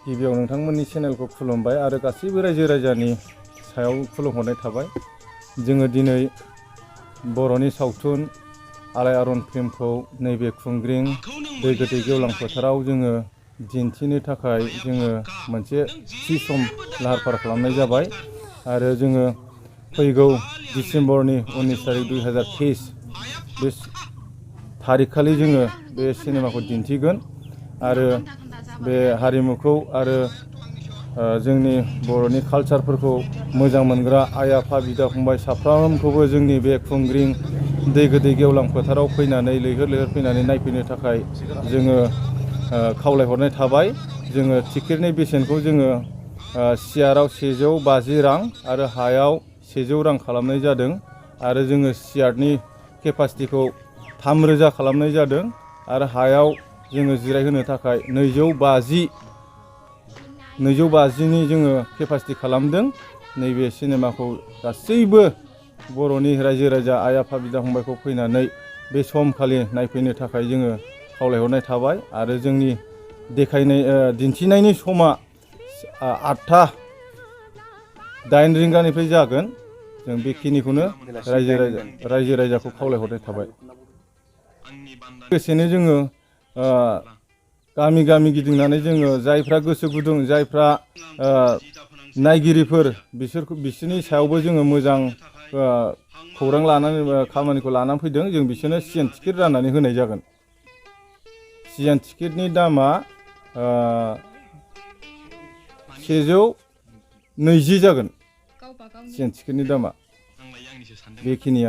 गिबियाव नोंथांमोननि चेनेलखौ खुलुमबाय आरो गासैबो रायजो राजानि सायाव खुलुमहरनाय थाबाय। जोङो दिनै बर'नि सावथुन यआरन फिल्मखौ नैबे खुंग्रिं दै गोदै गेवलां फोथाराव जोङो दिन्थिनो थाखाय जोङो मोनसे थि सम लाहार फाहार खालामनाय जाबाय आरो जोङो फैगौ डिसेम्बरनि 19 तारिख 2023 बे थारिखखालि जोङो बे सिनेमाखौ दिन्थिगोन आरो बे हारिमुखौ आरो जोंनि बर'नि कालचारफोरखौ मोजां मोनग्रा आइ आफा बिदा फंबाय साफ्रोमखौबो जोंनि बे खुंग्रिं दै गोदै गेवलां फोथाराव फैनानै लैहोर लैहोर फैनानै नायफैनो थाखाय जोङो खावलायहरनाय थाबाय। जोङो टिकेटनि बेसेनखौ जोङो सियाराव 150 रां आरो हायाव 100 रां खालामनाय जादों आरो जोङो सियारनि केपासिटिखौ 3000 खालामनाय जादों आरो हायाव जोङो जिरायहोनो थाखाय 250नि जोङो केपासिटि खालामदों। नैबे सिनेमाखौ गासैबो बर'नि रायजो राजा आइ आफा बिदा फंबायखौ फैनानै बे समखालि नायफैनो थाखाय जोङो खावलायहरनाय थाबाय आरो जोंनि दिन्थिनायनि समा 8:08 रिंगानिफ्राय जागोन। जों बेखिनिखौनो रायजो राजाखौ खावलायहरनाय थाबाय। लोगोसेनो जोङो गामि गामि गिदिंनानै जोङो जायफ्रा गोसो गुदुं जायफ्रा नायगिरिफोर बिसोरनि सायावबो जोङो मोजां खौरां लानानै खामानिखौ लानानै फैदों। जों बिसोरनो सिजोन टिकेट राननानै होनाय जागोन। सिजोन टिकेटनि दामा 120 जागोन। सिजोन टिकेटनि दामा बेखिनिया।